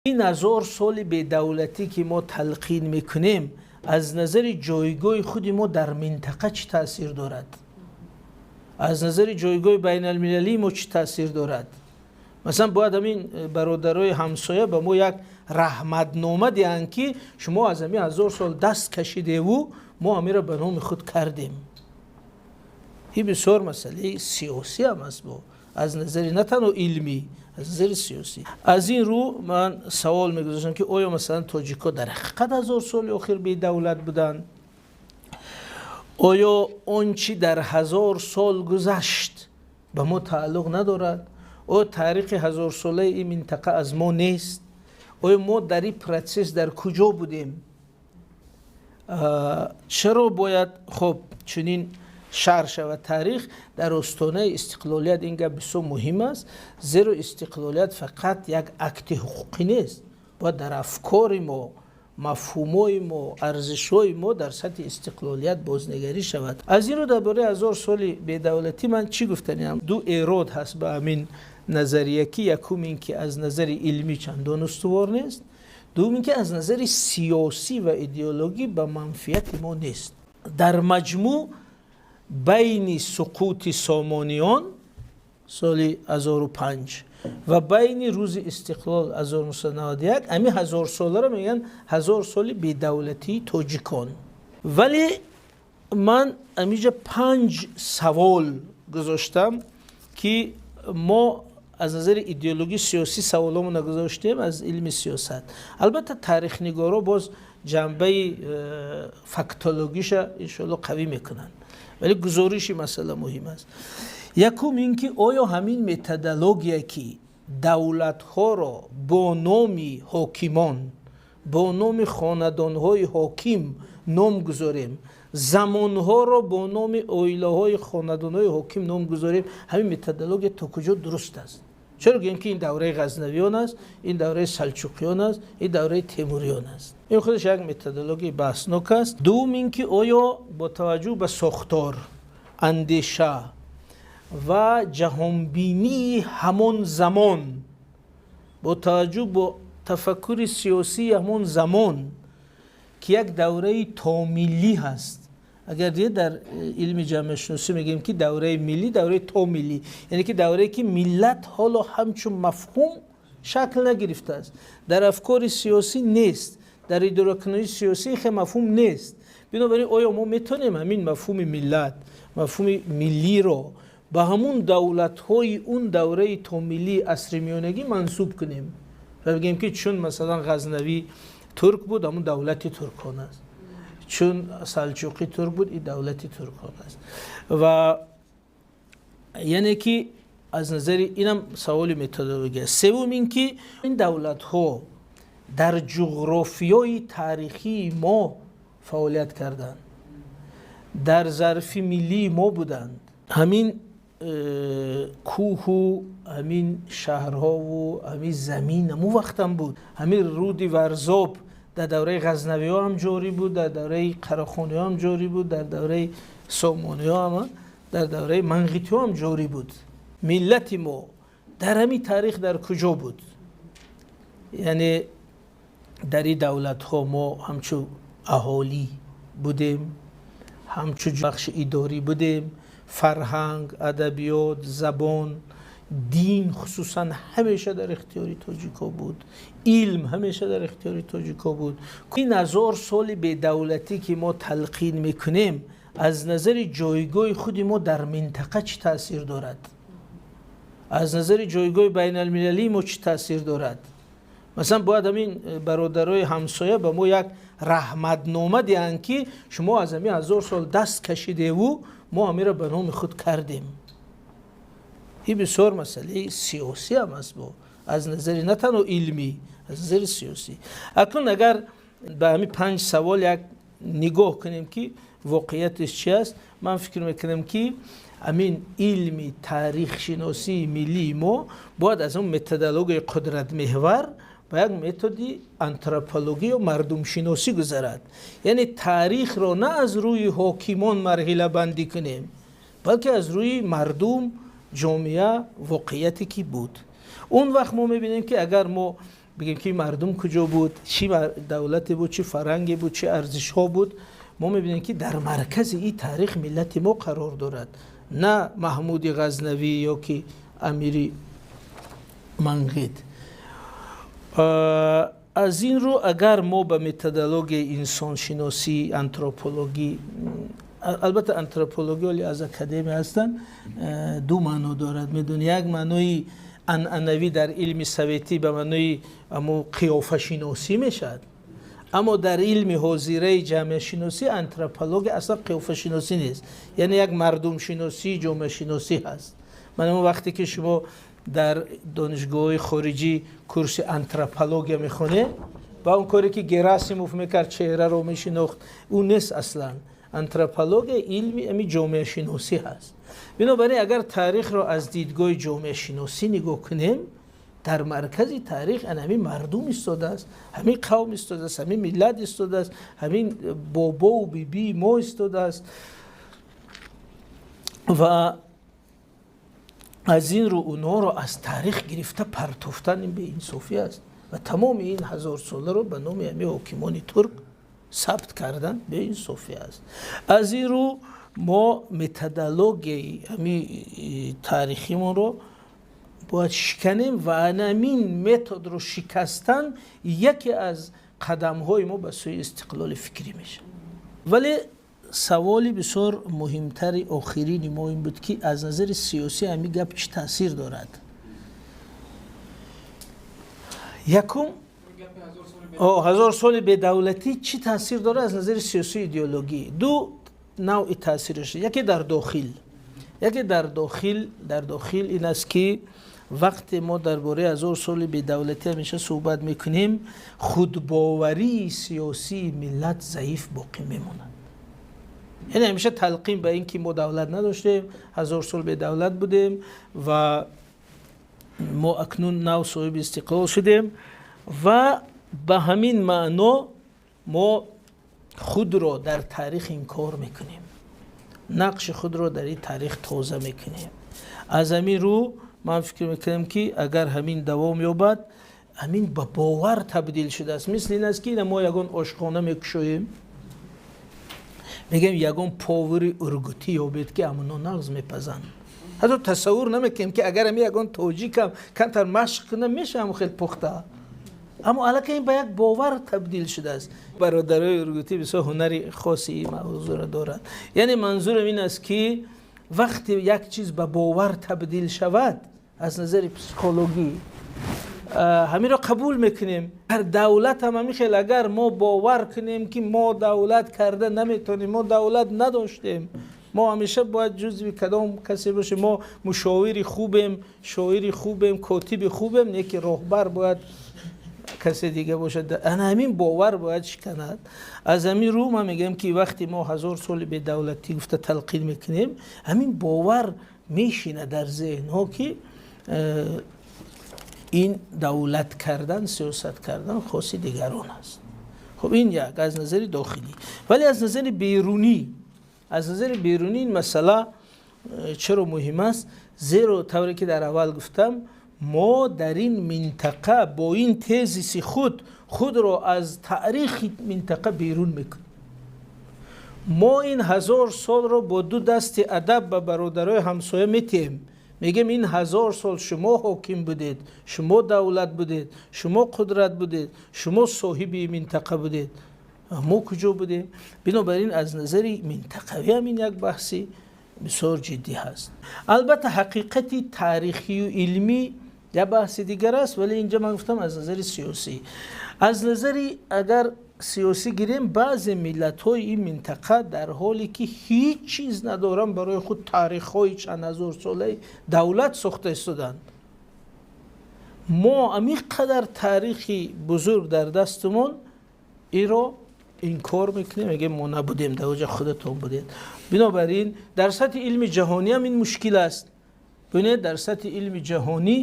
Ин 1000 соли бедавлатӣ, ки мо талқин мекунем, аз назари ҷойгоҳи худи мо дар минтақа чӣ таъсир дорад, аз назари ҷойгоҳи байналмилалии мо чӣ таъсир дорад? Масалан, бояд ҳамин бародарои ҳамсоя ба мо як раҳматнома диҳанд, ки шумо аз ҳамин 1000 сол даст кашидеву мо ҳаминро ба номи худ кардем. Ин бисёр масъалаи сиёсӣ ҳам аст, бо аз назари на танҳо илмӣ, аз назари сиёсӣ. Аз ин рӯ ман савол мегузоштам, ки оё, масалан, тоҷикҳо дар ҳақиқат 1000 соли охир бедавлат буданд? Оё он чӣ дар 1000 сол гузашт, ба мо тааллуқ надорад? Оё таърихи ҳазорсолаи ин минтақа аз мо нест? Оё мо дар ин процесс дар куҷо будем? Чаро бояд, хоб, чунин шарҳ шавад таърих дар остонаи истиқлолият? Ин гап бисёр муҳим аст, зеро истиқлолият фақат як акти ҳуқуқӣ нест, бояд дар афкори мо, мафҳумҳои мо, арзишҳои мо дар сатҳи истиқлолият бознигарӣ шавад. Аз ин рӯ дар бораи 1000 соли бедавлатӣ ман чӣ гуфтаниам? Ду эрод ҳаст ба ҳамин назария, ки якум ин ки аз назари илмӣ чандон устувор нест, дуввум ин ки аз назари сиёсӣ ва идеологӣ ба манфиати мо нест. Дар маҷмӯъ, байни суқути Сомониён соли 1005 ва байни рӯзи истиқлол 1991, ҳамин ҳазорсоларо мегӯянд 1000 соли бедавлатии тоҷикон. Вале ман ҳаминҷа панҷ савол гузоштам, ки мо аз назари идеологии сиёсӣ саволомона гузоштем, аз илми сиёсат. Албатта, таърихнигоро боз ҷанбаи фактологиша, иншоалло, қавӣ мекунанд, вале гузориши масъала муҳим аст. Якум ин ки оё ҳамин методология, ки давлатҳоро бо номи ҳокимон, бо номи хонадонҳои ҳоким ном гузорем, замонҳоро бо номи оилаҳои хонадонҳои ҳоким ном гузорем, ҳамин методология то куҷо дуруст аст? Чаро гӯем, ки ин давраи Ғазнавиён аст, ин давраи Салчуқиён аст, ин давраи Темуриён аст? Ин худаш як методологияи баҳснок аст. Дуввум ин ки оё бо таваҷҷӯҳ ба сохтор, андеша ва ҷаҳонбинии ҳамон замон, бо таваҷҷӯҳ бо тафаккури сиёсии ҳамон замон, ки як давраи томиллӣ ҳаст, агар дид, дар илми ҷамъиятшиносӣ мегӯем, ки давраи миллӣ, давраи томиллӣ, яъне ки даврае, ки миллат ҳоло ҳамчун мафҳум шакл нагирифтааст, дар афкори сиёсӣ нест, дар идоракунии сиёсӣ хе мафҳум нест. Бинобар ин, оё мо метавонем ҳамин мафҳуми миллат, мафҳуми миллиро ба ҳамун давлатҳои он давраи томиллии асри миёнагӣ мансуб кунем ва бигӯем, ки чун, масалан, Ғазнавӣ турк буд, ҳамун давлати туркон аст, чун Салчуқӣ турк буд, ин давлати туркон аст? Ва яъне ки аз назари инам саволи методология. Севум ин ки ин давлатҳо дар ҷуғрофиёи таърихии мо фаъолият карданд, дар зарфи миллии мо буданд. Ҳамин кӯҳу ҳамин шаҳрҳову ҳамин замин ҳамун вақтам буд. Ҳамин руди Варзоб дар давраи Ғазнавиҳо ҳам ҷорӣ буд, дар давраи Қарахониҳо ҳам ҷорӣ буд, дар давраи Сомониҳо ҳам, дар давраи Манғитиҳо ҳам ҷорӣ буд. Миллати мо дар ҳамин таърих дар куҷо буд? Яъне дар ин давлатҳо мо ҳамчун аҳолӣ будем, ҳамчун бахши идорӣ будем? Фарҳанг, адабиёт, забон, дин хусусан ҳамеша дар ихтиёри тоҷикҳо буд, илм ҳамеша дар ихтиёри тоҷикҳо буд. Ин 1000 соли бедавлатӣ, ки мо талқин мекунем, аз назари ҷойгоҳи худи мо дар минтақа чӣ таъсир дорад, аз назари ҷойгоҳи байналмилалии мо чӣ таъсир дорад? Масалан, бояд ҳамин бародарои ҳамсоя ба мо як раҳматнома диҳанд, ки шумо аз ҳамин 1000 сол даст кашидеву мо ҳаминро ба номи худ кардем. Ин бисёр масъалаи сиёсӣ ҳам аст, бо аз назари на танҳо илмӣ, аз назари сиёсӣ. Акнун агар ба ҳамин панҷ савол як нигоҳ кунем, ки воқеияташ чи аст, ман фикр мекунам, ки ҳамин илми таърихшиносии миллии мо бояд аз он методологияи қудратмеҳвар ба як методи антропологӣ ё мардумшиносӣ гузарад. Яъне таърихро на аз рӯи ҳокимон марҳилабандӣ кунем, балки аз рӯи мардум, ҷомеа, воқеияте ки буд. Он вақт мо мебинем, ки агар мо бигем ки мардум куҷо буд, чӣ давлате буд, чӣ фарҳанге буд, чӣ арзишҳо буд, мо мебинем ки дар маркази ин таърих миллати мо қарор дорад, на Маҳмуди Ғазнавӣ ё ки амири Манғит. Аз ин рӯ агар мо ба методологияи инсоншиносӣ, антропологӣ, албатта антропология оли аз академия ҳастанд, ду маъно дорад, медонӣ, як маънои анъанавӣ дар илми советӣ ба маънои амо қиёфашиносӣ мешавад, аммо дар илми ҳозираи ҷамъиятшиносӣ антропология аслан қиёфашиносӣ нест, яъне як мардумшиносӣ, ҷомеашиносӣ ҳаст. Ман он вақте ки шумо дар донишгоҳҳои хориҷӣ курси антропология мехонед, ва он коре ки Герасимов мекард, чеҳраро мешинохт, ӯ нест аслан. Антропология илми ами ҷомеашиносӣ ҳаст. Бинобар ин агар таърихро аз дидгоҳи ҷомеашиносӣ нигоҳ кунем, дар маркази таърих ана ҳамин мардум истодааст, ҳамин қавм истодааст, ҳамин миллат истодааст, ҳамин бобову бибии мо истодааст. Ва аз ин рӯ онҳоро аз таърих гирифта партофтан ин беинсофӣ аст ва тамоми ин ҳазорсоларо ба номи ҳамин ҳокимони турк сабт кардан беинсофӣ аст. Аз ин рӯ мо методологияи ҳамин таърихимонро бояд шиканем ва анамин методро шикастан яке аз қадамҳои мо ба сӯи истиқлоли фикрӣ мешавад. Вале саволи бисёр муҳимтари охирини мо ин буд, ки аз назари сиёсӣ ҳамин гап чӣ таъсир дорад. Якум, ҳазор соли бедавлатӣ чӣ таъсир дорад аз назари сиёсию идеологӣ? Ду навъи таъсираш, яке дар дохил, яке дар дохил ин аст, ки вақте мо дар бораи ҳазор соли бедавлатӣ ҳамеша суҳбат мекунем, худбоварии сиёсии миллат заиф боқӣ мемонад. Яъне ҳамеша талқин ба ин ки мо давлат надоштем, ҳазор сол бедавлат будем ва мо акнун нав соҳиби истиқлол шудем, ва ба ҳамин маъно мо худро дар таърих инкор мекунем, нақши худро дар ин таърих тоза мекунем. Аз ҳамин рӯ ман фикр мекунам, ки агар ҳамин давом ёбад, ҳамин ба бовар табдил шудааст. Мисли ин аст, ки ина мо ягон ошхона мекушоем, мегӯем, ягон повари ургутӣ ёбед, ки амоно нағз мепазанд. Ҳатто тасаввур намекунем, ки агар ами ягон тоҷикам камтар машқ кунам, мешавам хел пухта. Аммо аллакай ин ба як бовар табдил шудааст. Бародарои ургутӣ бисёр ҳунари хоси ин мавзӯъро доранд. Яъне манзурам ин аст, ки вақте як чиз ба бовар табдил шавад, аз назари психологӣ ҳаминро қабул мекунем. Ҳар давлат ҳам ҳамин хел, агар мо бовар кунем, ки мо давлат карда наметавонем, мо давлат надоштем, мо ҳамеша бояд ҷузви кадом касе бошем, мо мушовири хубем, шоири хубем, котиби хубем, не ки роҳбар бояд касе дига бошад, ана ҳамин бовар бояд шиканад. Аз ҳамин рӯ ман мегӯям, ки вақте мо ҳазор соли бедавлатӣ гуфта талқин мекунем, ҳамин бовар мешинад дар зеҳнҳо, ки ин давлат кардан, сиёсат кардан хоси дигарон аст. Хуб, ин як аз назари дохилӣ. Вале аз назари берунӣ ин масъала чаро муҳим аст? Зеро тавре ки дар аввал гуфтам, мо дар ин минтақа бо ин тезиси худ худро аз таърихи минтақа берун мекунем. Мо ин ҳазор солро бо ду дасти адаб ба бародарои ҳамсоя метиҳем, мегӯем, ин ҳазор сол шумо ҳоким будед, шумо давлат будед, шумо қудрат будед, шумо соҳиби минтақа будед, мо куҷо будем? Бинобар ин аз назари минтақавӣ ҳам ин як баҳси бисёр ҷиддӣ ҳаст. Албатта, ҳақиқати таърихию илмӣ як баҳси дигар аст, вале инҷа ман гуфтам аз назари сиёсӣ. Аз назари агар сиёсӣ гирем, баъзе миллатҳои ин минтақа дар ҳоле ки ҳеҷ чиз надоранд, барои худ таърихҳои чанд ҳазорсолаи давлат сохта истоданд. Мо ҳамин қадар таърихи бузург дар дастумон, инро инкор мекунем, мегӯем, мо набудем дар оҷа, худатон будед. Бинобар ин дар сатҳи илми ҷаҳонӣ ҳам ин мушкил аст. Бинед, дар сатҳи илми ҷаҳонӣ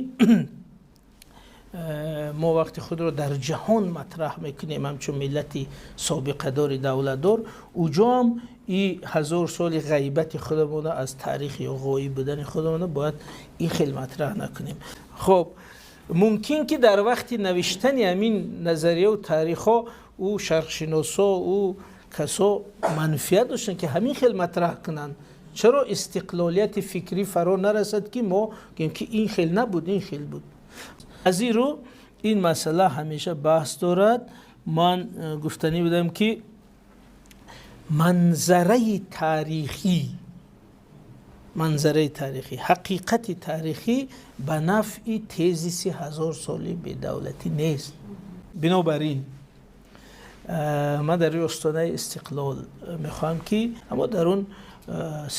мо вақти худро дар ҷаҳон матраҳ мекунем ҳамчун миллати собиқадори давлатдор, уҷоам и ҳазор соли ғайбати худамона аз таърих ё ғоиб будани худамона бояд ин хел матраҳ накунем. Хоб. Мумкин ки дар вақти навиштани ҳамин назарияву таърихҳо ӯ шарқшиносо, ӯ касо манфиат доштанд, ки ҳамин хел матраҳ кунанд. Чаро истиқлолияти фикрӣ фаро нарасад, ки мо гӯем, ки ин хел набуд, ин хел буд? Аз ин рӯ ин масъала ҳамеша баҳс дорад. Ман гуфтанӣ будам, ки манзараи таърихӣ, ҳақиқати таърихӣ ба нафъи тезиси ҳазорсоли бедавлатӣ нест. Бинобар ин ман дар рӯи остонаи истиқлол мехоҳам, ки аммо дар он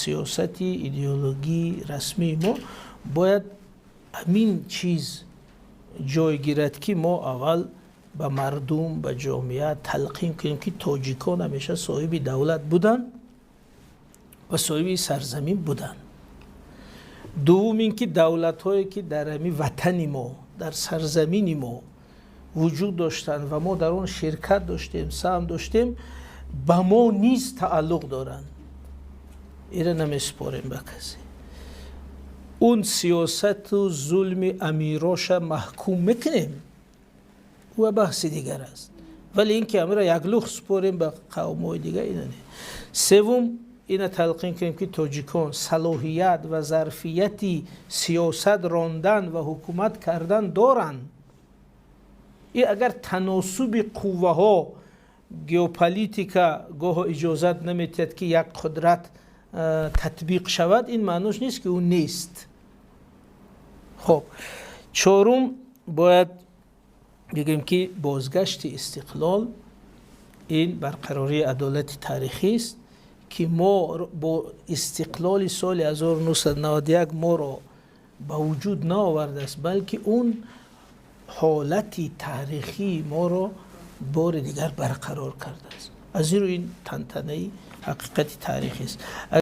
сиёсати идеологии расмии мо бояд ҳамин чиз ҷой гирад, ки мо аввал ба мардум, ба ҷомеа талқин кунем, ки тоҷикон ҳамеша соҳиби давлат буданд ва соҳиби сарзамин буданд. Дуввум ин ки давлатҳое, ки дар ҳамин ватани мо, дар сарзамини мо вуҷуд доштанд ва мо дар он ширкат доштем, саҳм доштем, ба мо низ тааллуқ доранд. Ира намесупорем ба касе. Он сиёсату зулми амироша маҳкум мекунем, ӯ баҳси дигар аст, вале ин ки амира яклухт супорем ба қавмҳои дигар, ина не. Севум, ина талқин кунем, ки тоҷикон салоҳият ва зарфияти сиёсат рондан ва ҳукумат кардан доранд. И агар таносуби қувваҳо, геополитика гоҳо иҷозат наметиҳад, ки як қудрат татбиқ шавад, ин маънош нест, ки ӯ нест. Хоб, чорум, бояд бигӯем, ки бозгашти истиқлол ин барқарории адолати таърихист, ки мо бо истиқлоли соли 1991 моро ба вуҷуд наовардааст, балки он ҳолати таърихии моро бори дигар барқарор кардааст. Аз ин рӯ ин тантанаи ҳақиқати таърихист.